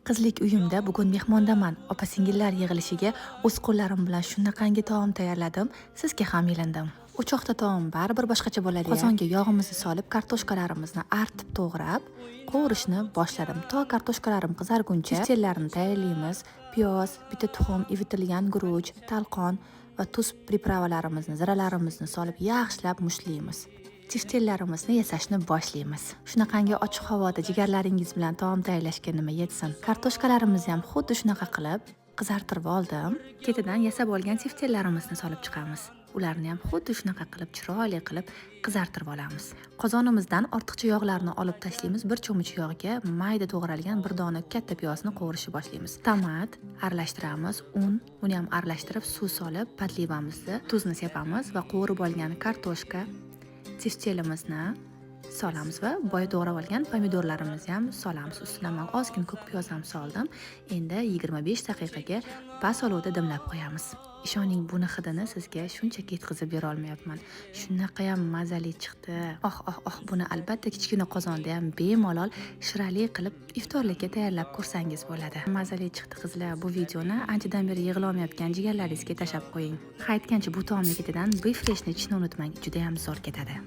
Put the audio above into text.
Qizlik uyimda bugun mehmondaman. Opa-singillar yig'ilishiga o'z qo'llarim bilan shunaqangi taom tayyorladim, sizga ham ilindim. O'choqda taom baribir boshqacha bo'ladi. Qozonga yog'imizni solib, kartoshkalarimizni artib to'g'rab, qovurishni boshladim. To kartoshkalarim qizarguncha teftellarni tayyorlaymiz. Piyoz, bitta tuxum, ivitilgan guruch, talqon va tuz приправа larimizni, ziralarimizni solib yaxshilab mushtlaymiz. Teftellarimizni yasashni boshlaymiz. Shunaqangi ochiq havoda jigarlaringiz bilan taom tayyorlashga nima yetsin. Kartoshkalarimizni ham xuddi shunaqa qilib qizartirib oldim. Ketidan yasab olgan teftellarimizni solib chiqamiz. Ularni ham xuddi shunaqa qilib chiroyli qilib qizartirib olamiz. Qozonimizdan ortiqcha yog'larni olib tashlaymiz. Bir cho'mich yog'ga mayda to'g'ralgan bir dona katta piyozni qovurishni boshlaymiz. Tomat aralashtiramiz, un, uni ham aralashtirib suv solib, подлива mizni, tuzni sepamiz va qovurib olgan kartoshka teftelimizni solamiz va boya to'g'rab olgan pomidorlarimizni ham solamiz. Ustidan man ozgina ko'k piyoz ham soldim. Endi 25 daqiqaga past olovda dimlab qo'yamiz. Ishoning, buni hidini sizga shunchaki yetkazib bera olmayapman. Shunaqayam mazali chiqdi. Oh, oh, oh, buni albatta kichkina qozonda ham bemalol shirali qilib iftorlikka tayyorlab ko'rsangiz bo'ladi. Mazali chiqdi, qizlar. Bu videoni anchadan beri yig'ilolmayotgan jigarlaringizga tashlab qo'ying. Ha, aytgancha, bu taomni ketidan Befreshni ichishni unutmang. Juda ham zo'r ketadi.